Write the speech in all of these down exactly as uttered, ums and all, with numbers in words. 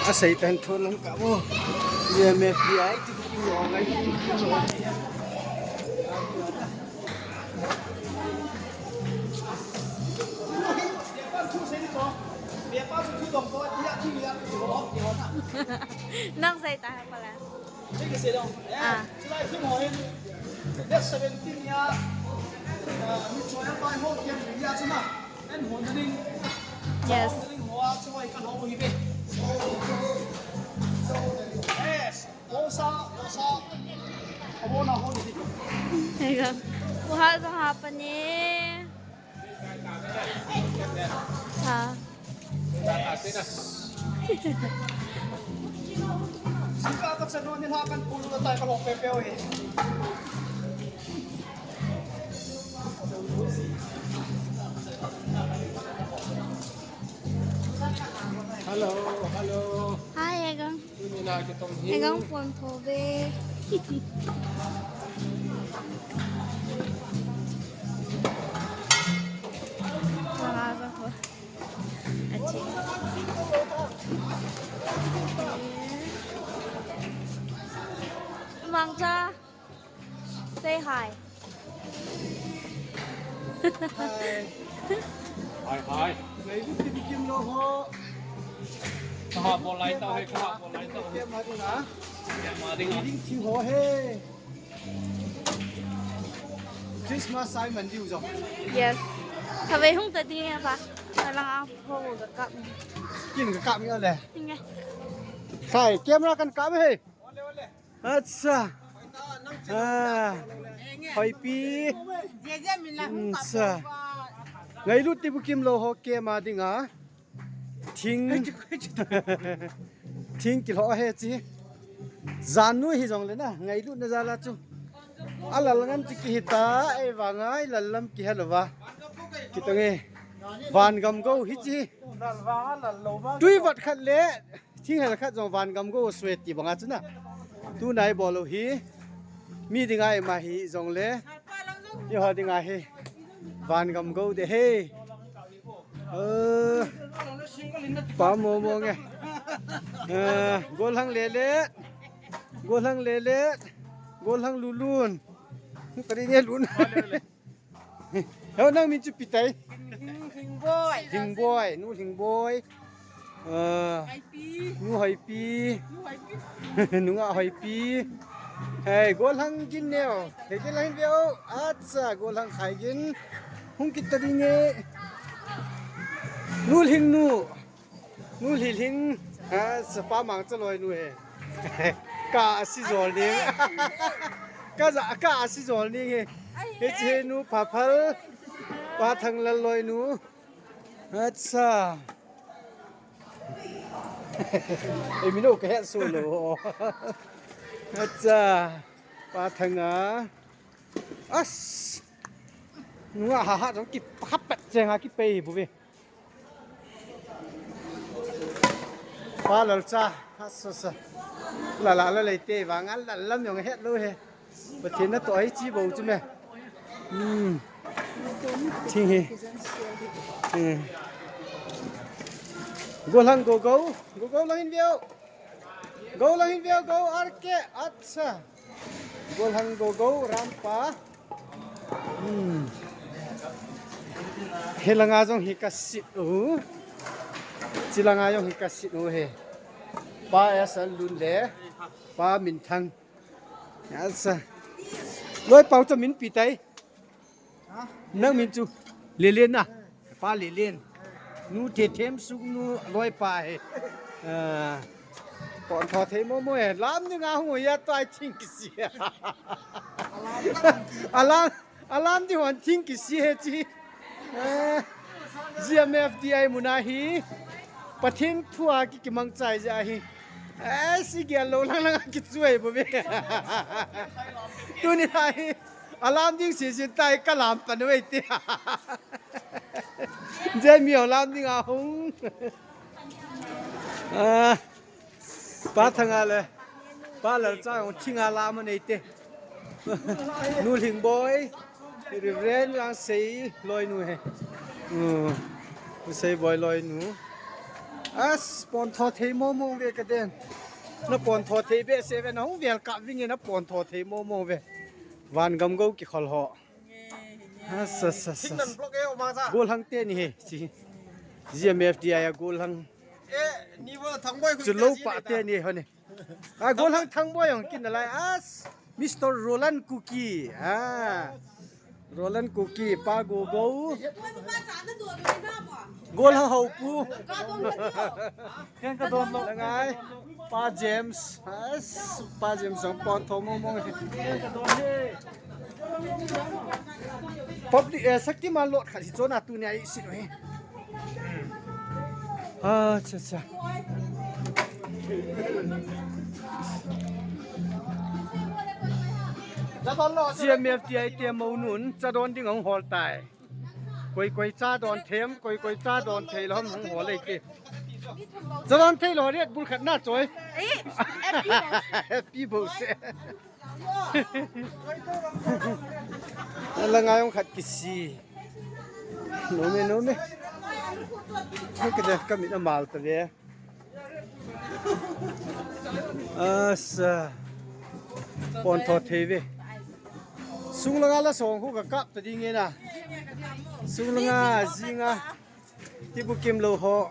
Asei tan thon lang ka mo. Ye me pi ai ti ki mo ngai. Nang sei ta ha pala. Ah. Yes. Yes. Osa, osa. Abona ho ni. Ega. Uha jong ha pa ne. Ha. Sika ka chanu ni ha kan pulu tai ka lo pe pe oi. Hello, hello. Hi, Egang. Tuni na kitong hi. Egang pon pho ve. Wala sa ko. Achi. Mangcha. Say hi. Hi. Hi, hi. Ngai bu ti kim lo ho. Kaha bol lai tau he, kaha bol lai tau he. Kem ma ding a. Kem ma ding a. Ding thing ho he. Christmas sai man diu jong. Yes. Kavei hung ta ding a pa. Kalang a ho ga kap. Kin ga kap ni le. Inge. Sai camera kan kap he. Acha. Ah. Hoipi. Acha. Ngailut ti bu kim lo ho kem a ding a. Thing. Thing kilho he chi. Janu hi jong le na, ngailut na jala chu. Alal ngam chi ki hita, ei vang ai lal lam ki helova. Kitong e. Van gam go hi chi. Tui vat khat le. Thing hel khat jong van gam go sweat ti banga chu na. Tu nai bol u hi. Mi ding ai ma hi jong le. Ni ho ding ai hi. Van gam go de he. Eh. Pa mo mo nge. Eh, golhang le le. Golhang le le. Golhang lulun. Kari nge lun. Heo, nang min chu pi tai. Hing, Hingboi. Hingboi, nu Hingboi. Ah, Hoipi. Nu Hoipi. Nu Hoipi. Nu nga Hoipi. Hei, golhang gin neo. Hei, gin lang veo. Acha, golhang khai gin. Hung kit ta ding e. Nu Hing nu. Nu Lhilhing, ha, sapa mang cha loi nu he. Ka asi jol ni. Ka ja, ka asi jol ni he. Hiche nu Phaphal, Pa Thanglal loi nu. Acha. Ei, mi nu ka het su lo. Acha. Pa Thanga. As. Nunga ha ha jong ki ha pat jeng a ki pei bu ve. Pa Lalcha, ha sa sa. La la la lei te vang a la lam jong het lo he. Pathen natoh hi chi bou chu me. Hmm. Thing hi. Hmm. Golhang go go. Go go lang in veo. Go lang in veo go arke. Acha. Golhang go go rampa. Hmm. Hilanga jong hi ka sit u. Chilanga jong hi ka sit u he. Pa Esan Lun le Pa Minthang. Asa. Loi pau cha min pi tai. Nang min chu Lelen na. Pa Lelen. Nu Tethem Suk nu loi pa he. Ah. Kon tho thei mo mo he. Lam ni nga hu ya tai thing kisi. Alam, alam di hon thing kisi he chi. Eh, G M F D I muna hi. Pathen thu a ki kimang chai ja hi. Eh, si gel lo lang lang ki chuai bo be. Tuni hi. Alam ding si si tai ka lam pan wei ti. Jemi alam ding a hung. Ah. Pa Thanga le Pa Lalcha hung thinga lam nei te. Nu Lhingboi, Reverend Langsei loi nu he. Nu Sei Boi loi nu. As, pontho thei momo ve kaden. Na pontho thei behseh ve, na hung vel kap vinge, na pontho thei momo ve. Van gam go kikhol ho. As, as, as, as. Golhang teni he, chi. G M F D I a golhang. Chulou pa teni ho ni. A, golhang Thangboi jong kin nalai. As, Mister Roland Kuki. A, Roland Kuki, Pa Gogo. Golhang Haupu. Ken ka don lo. Langai. Pa James. As, Pa James jong pontho momo. Public, eh, Shaktiman lot khat hi chona tunia i sit u hi. Acha, acha. G M F D I te mo nun, cha don ding ahung hol tai. Koi koi cha don them, koi koi cha don thei lom hung hol ei te. Cha don thei lo, Red Bull khat na choi. Eh, happy birthday. Happy birthday. Ala ngai ong khat kisi. Nome, nome. Kede kamit amal ta ve. Asa. Pontho thei ve. Sung langa la song khu ka kap ta ding e na. Sung langa, jinga. Tibukim lou ho.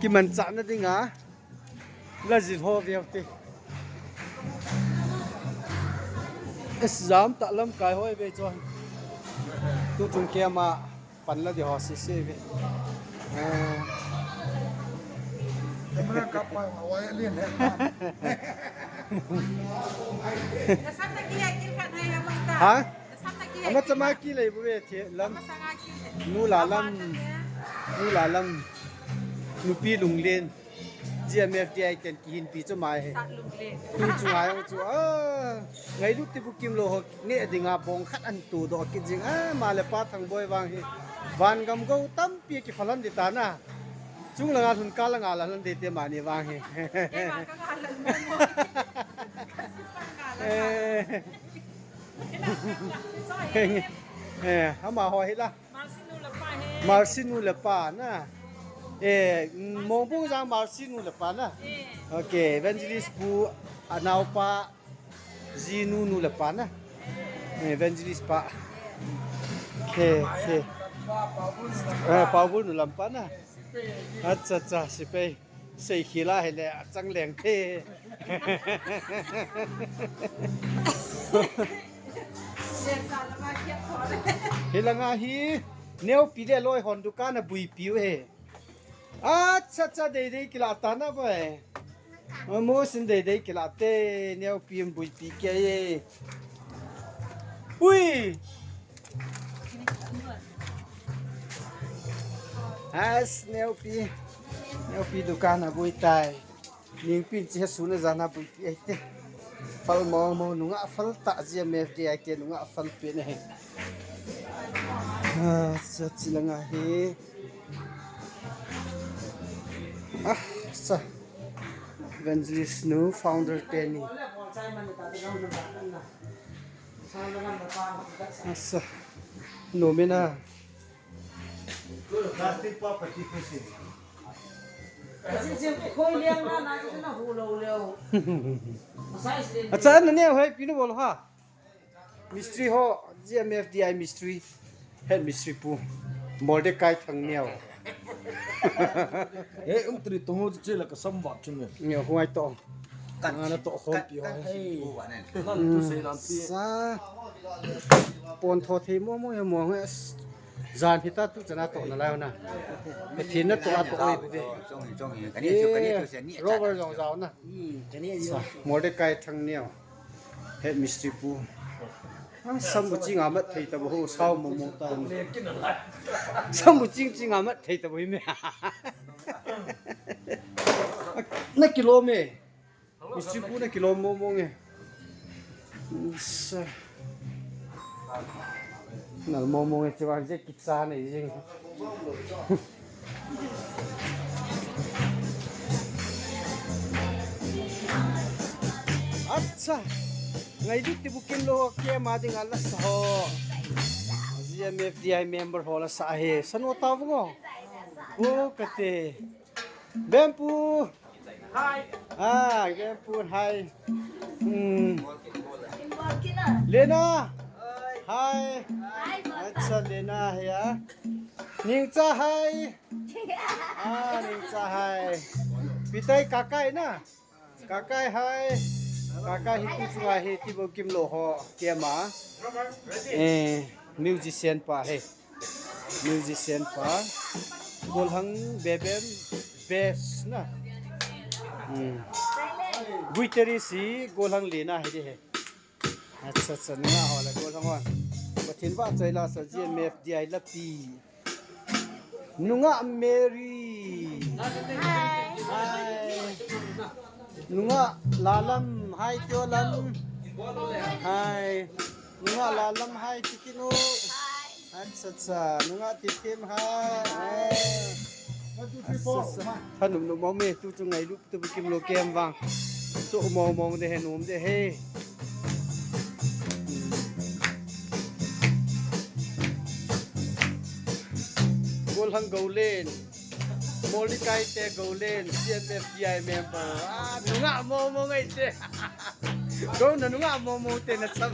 Kimanchahna dinga. La jil ho veu te. Es jam ta lamkai hoi ve chon. Tu chung kema pan la di ho si si ve. Eh. Camera kap pa wa ya lin he. Ha? Ama chama ki lei bu ve the lam. Nu la lam. Nu la lam. Nupi lunglen. G M F D I ten kihin pi chu mai he. Tu chu ngai chu. Ah, ngailut Tibukim lou ho nge dinga bong khat an tu do ki jing. Ah, ma le Pa Thangboi vang hi. Van gam go tampi kiphalan di ta na. Chung langa lhun ka langa la lhun de te mani vang hi. Eh. Eh, ama ho hi la. Marcy nu le pa na. Eh, Mongbung jang Marcy nu le pa na. Okay, Evangelist pu anaopa. Jinu nu le pa na. Eh, Evangelist pa. Khe, khe. Eh, Paubul nu lam pa na. Acha, acha, sipei. Sei khila hele, achang leng the. Hilanga hi, neo pi le loi hon dukan a bui piu he. Acha, acha, dei dei kila ta na boy. Mo sin dei dei kila te, neo pi bui pi ke ye. Ui. As, neo pi. Neo pi dukan a bui tai. Ningpin chi ha suna jana bui pi ai te. Fal mo mo nunga fal ta G M F D I te nunga fal pe ne he. Ah, sa chi langa he. Ah, sa. Evangelist nu founder te ni. Asa. Nomina. Plastic pa pati khusi. Acha, na neo hai pinu bol ha. Mistri ho, G M F D I mistri. Head mistri pu. Mordecai Thangneo. Eh, um tri to ho che la ka sam va chu ne. Neo huai to. Kan ana to khom pi ho. Kan, kan, eh. Nan tu sei lam pi. Sa. Pontho thei mo mo mo nge. Jan hita tu chana to na lai na. Pathen na to a to oi bu ve. Chong, chong, kani chu, kani chu se ni. Robert jong jao na. Hmm, kani chu. Sa, Mordecai Thangneo. Head mistri pu. Ah, sambu ching amat thei ta bo ho, sao mo mo ta. Sambu ching ching amat thei ta bo hi me. Na kilo me. Mistri pu na kilo mo mo nge. Sa. Nal mo mo nge, che vang je kicha nei jing. Acha. Ngailut Tibukim lou ho kema dinga la sa ho. G M F D I member ho la sa he. Sano ta vungo. O kate. Bempu. Hi. Ah, Bempu, hi. Hmm. Lena. Hi. Acha, Lena, ya. Ningcha, hi. Ah, Ningcha, hi. Pitai, Kakai na. Kakai, hi. Kakai hi tu chunga hi Tibukim lo ho kema. Eh, musician pa hi. Musician pa. Golhang Bebem bass na. Hmm. Guitarist hi Golhang Lena hi de hi. Acha, acha, nunga ho le Golhang hon. Pathen vahchoi la sa G M F D I lapi. Nunga Mary. Hi. Nunga Lalam, hi Tio Lam. Hi. Nunga Lalam, hi Titinu. Acha, acha. Nunga Titim, hi. One, two, three, four. Acha, acha. Thanum nom mong me, tu chu ngailut Tibukim lo kem vang. Chu mong mong de he, nom de he. Golhang Golen. Molikai te Golen, C M F D I member. Ah, nunga mong mong ai te. Go na nunga mong mong te na sam.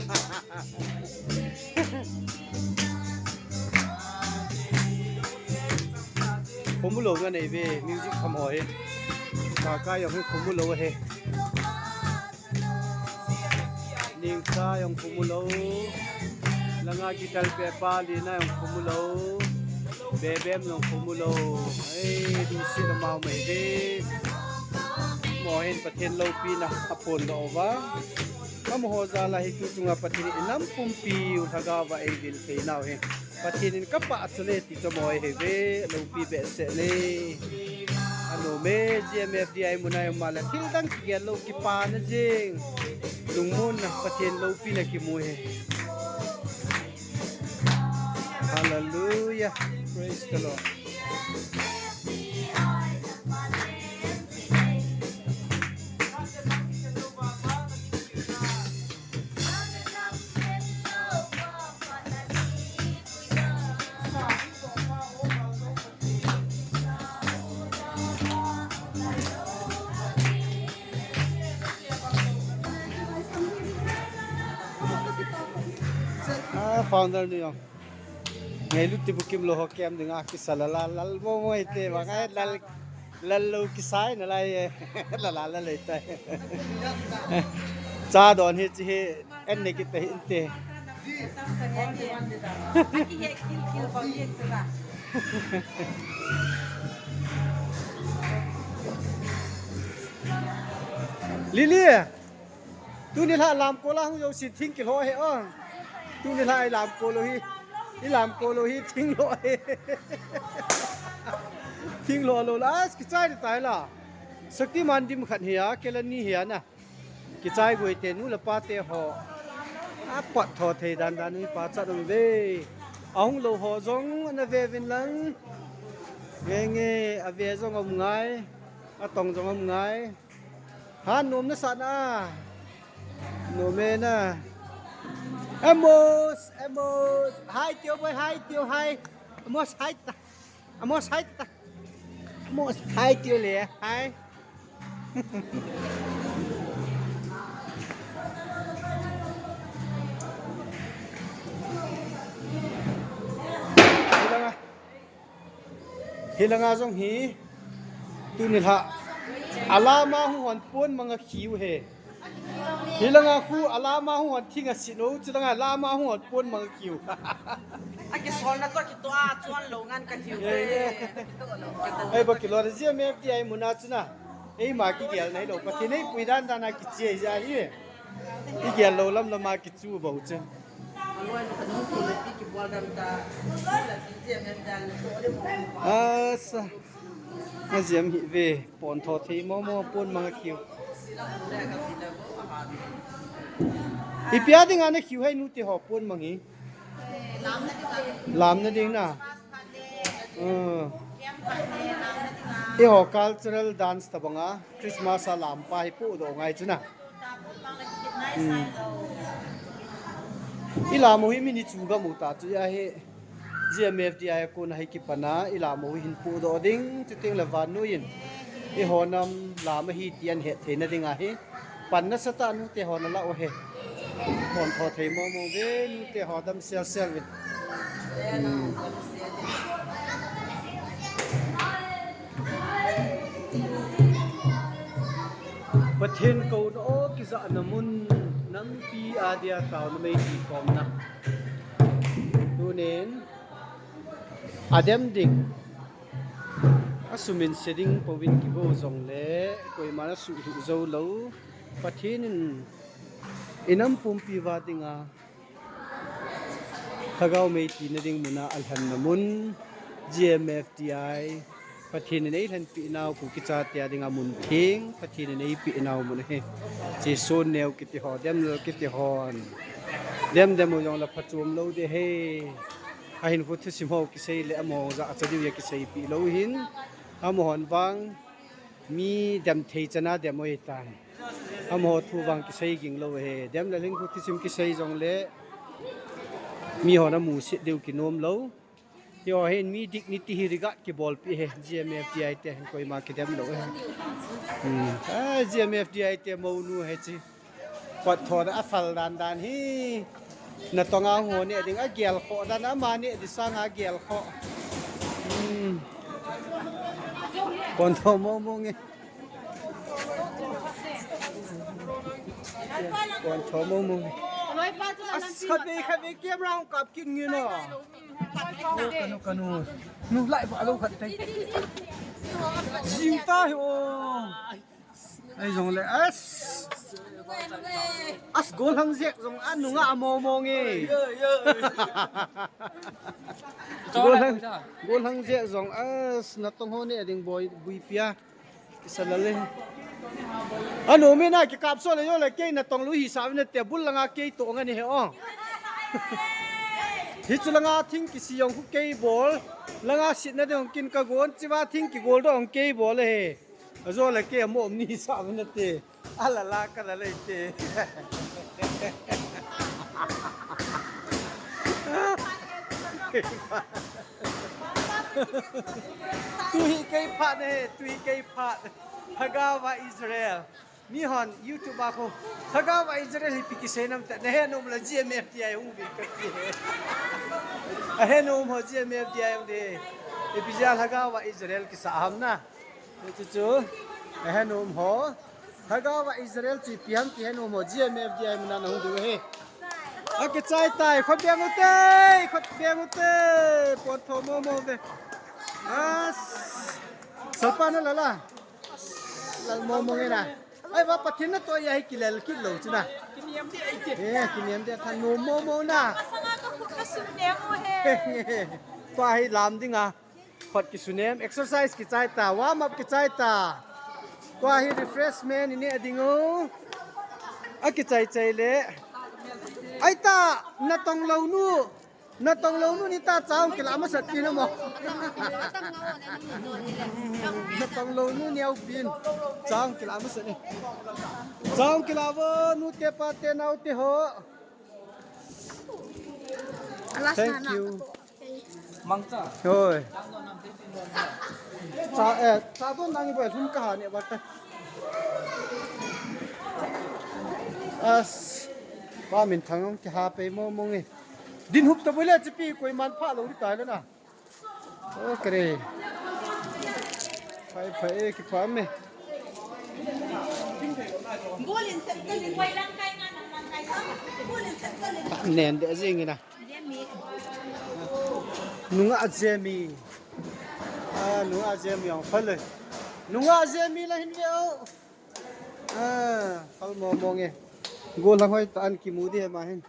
Khomu lo nga nei ve, music kham ho he. Kakai jong he khomu lo he. Ningcha jong khomu lo. Langa guitar pe pa Lena jong khomu lo. Bebem jong khomu lo. Ei, du si na mau mai ve. Mo hin Pathen loupina aphon ga ova. Amaho jal a hi tu chunga Pathen in inam pumpi u lhagao va eivil thei nau hi. Pathen in kapah chu le ti chu mo hi ve, loupi behseh le. Anom e, G M F D I muna jong ma le thil dang kigel lou kipana jing. Lungmonna Pathen loupina kimu hi. Hallelujah. Praise the Lord. Ah, founder nu jong. Ngailut Tibukim lo ho kem dinga kisa lala lal mo mo ite ba ngai lal lal lo kisai na lai e. Lala lal le tai. Cha don hi chi hi en ne kit te hin te. Lily. Tuni lha lamkol a hung jouse thing kilho he o. Tuni lha i lamkol u hi. I lamkol u hi thing lo he. Thing lo lo la, as kichai tai la. Shaktiman dim khat hi a, kela ni hi a na. Kichai goi te nu le pa te ho. A pat tho thei dan dan hi pa chat um ve. A hung lo ho jong ana ve vin lang. Nge nge, a ve jong um ngai. A tong jong um ngai. Ha, nom na sa na. Nom e na. Amos, Amos. Hi, Tio boy, hi, Tio, hi. Amos, hi, ta. Amos, hi, ta. Amos, hi, Tio le, hi. Hilanga jong hi, tuni lha. Alama hu hon pon manga khiu he. Hilanga khu alama hu hon thinga sino, chilanga lama hu hon pon manga khiu. A kisolna to kito a chon lo ngan ka hiu. Ei, ba kilo da G M F D I muna chuna. Ei ma kigel nai lo, Pathen ei pui dan dan a kichai ja hi. Kigel lo lam lam a kichu bou chu. Asa. Ajiam hi ve, pon tho thei mo mo, pon manga khiu. Ipi a dinga na khiu hai nu te ho pon mang hi. Lam na ding na. Uh. Eiho cultural dance tabanga Christmas a lam pa hi pu do ngai chu na. Hmm. I lam u hi min i chu ga mu ta chu ya hi. G M F D I a kona hi kipana, i lam u hin pu do ding, chuting le vannoi in. Eiho nam lam ahi ti ahin het theina ding ahi. Pan nasatah a nute hon ala u ahi. Hon tho thei momo uve, nute ho dam sel sel uve. Hmm. Pathen kouna o kijahna mun, nampi adia taona mei ti komna. Tunin adem ding, asuminse ding pouvin kigo jongle, koiman asuhluh jou lou. Pathen in inam pumpi uva dinga lhagao mei tina ding muna alhenna mun, G M F D I, Pathen in eilhenpeh nau Kuki chate a dinga mun theng, Pathen in eipeh nau mun ahi. Chison neo kiti ho, demlal kiti hon, dem dem u jongle phachom lou ding ahi. Ahinkho thusim ho kisei le amaho jachat diu a kiseipeh lou hin, amahon vang mi dem thei chana dem u ahitan. Amaho thu vang kisei ging lou ahi. Demlal hinkho thusim kisei jongle mihon amusit diu kinom lou. Hiho hin mi dignity hi regard kibolpeh ahi, G M F D I te hin koima kidem lou ahi. Hmm. Ah, G M F D I te mounu ahi chi. Pot thona afal dan dan hi. Natong a hung neh ding agel khoh dan, ama neh ding sanga agel khoh. Hmm. Pontho momo nge. Pontho momo nge. As, khatvei, khatvei camera hung kap kit nge no. Kanu, kanu. Nu lai ba lo khat tai. Jing ta hi o. Ai jongle as. As, golhang jek jong a nunga momo nge. Golhang, golhang jek jong as, natong ho neh ding boi buipia. Kisa lale. Anu mina kikap so le jo le kei natong lou hisah uvin nate, bul langa kei toh nge ni he o. Hichu langa thing kisi jong khu kei bol. Langa sitna ding jong kin kagon, chiva thing kigol ding jong kei bol ahi. Ajo le kei amo um ni hisah uvin nate. Alala ka la lei te. Tu hi kei phat ne, tu hi kei phat. Lhagao va Israel. Mihon YouTube a khu, Lhagao va Israel hi ipi kisei nam ta, nahe nom le G M F D I hung ve kati. Ahe nom ho G M F D I hung de. Ipi jeh a Lhagao va Israel kisa ham na. Chu chu. Ahe nom ho. Lhagao va Israel chu ipi ham kihe nom ho, G M F D I muna nahung diu ahi. Akichai tai, khut beng ute, khut beng ute. Pontho momo ve. As. Salpa na lala. Lal momo nge na. Ai va Pathen natoh a hi kilel kit lou chu na. Eh, kinem de tha nom momo na. Masanga ka khut ka sum ne mo he. Pa hi lam ding a. Khut kisunem, exercise kichai ta, warm up kichai ta. Tua hi refreshment ineh ding u. Akichai chai le. Ai ta, natong lou nu. Natong lou nu ni ta chang kila masat pi na mo. Natong lou nu neo pin. Chang kila masat ni. Chang kila vo, nu te pa te nao te ho. Thank you. Mangcha. Hoi. Cha, eh, cha don nang boi lhun ka ha ne ba ta. As, ba min thang ki ha pe mo mo nge. Din hup ta boi le chipi koi man pha lo ri tai le na. O kre. Phai phai e ki pha me. Nen de jing ina. Nunga jemi. Ah, nunga jemi ang phal le. Nunga jemi la hin ve o. Ah, phal mo mo nge. Go lang hoi ta an ki mu di ma hin.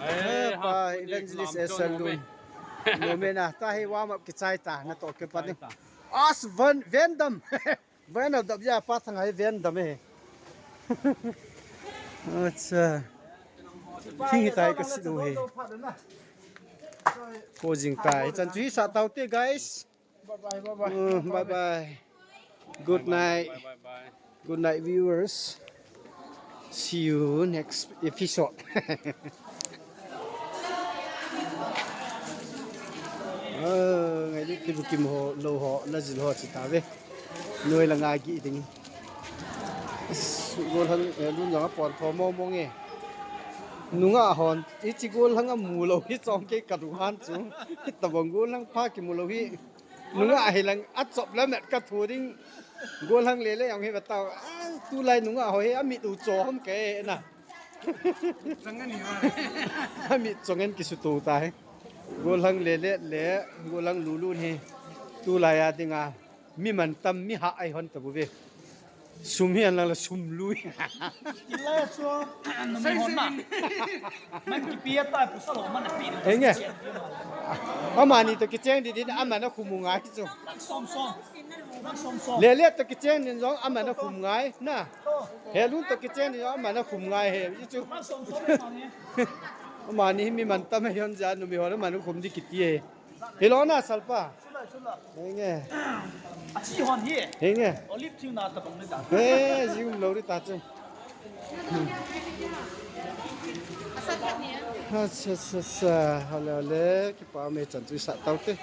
Eh, pa evangelist e salon. Mo me na ta hi warm up kichai ta na to ke pa ni. As van vendam. Van a dap ja pa thang hai van dam e. Acha. Thing hi tai ka si do he. Ko jing tai. Chan chu hi sa tau te guys. Bye bye, bye bye. Mm, bye bye. Good night. Bye bye, bye. Good night viewers. See you next episode. Ah, ngai ni tibu kim ho, lo ho, la jil ho chi ta ve. Noi la nga gi ding. Golhang, eh, lun jong a pon tho mo mo nge. Nunga hon, i chi golhang a mu lo hi chong kei ka ruhan chu. Tabang golhang pha ki mu lo hi. Nunga hi lang a chop la met ka thu ding. Golhang le le jong hi ba tao. Ah, tulai nunga ho hi a mit u cho hom ke na. Chang ani ba. A mit chong en ki su to ta hi. Golhang le le le, golhang lu lu ni. Tulai a dinga. Mi man tam mi ha ai hon ta bu ve. Sum hi an lang la sum lui. Ila so, na mi hon na. Man ki pia ta pu sa lo man pi. Henge. Amani to kicheng di din amana khu mu ngai chu. Nak som som. Nak som som. Le le to kicheng din jong amana khu mu ngai na. He lun to kicheng din jong amana khu mu ngai he. Chu. Nak som som mani. Amani mi man tam he hon ja nu mi hon amana khu mu di kiti he. Hi lo na salpa. Henge. A chi hon hi. Henge. Olive thing na ta bang ni ta. He, jing lo ri ta chu. Acha, acha, acha. Hale, hale. Kipa me chan chu sa tau te.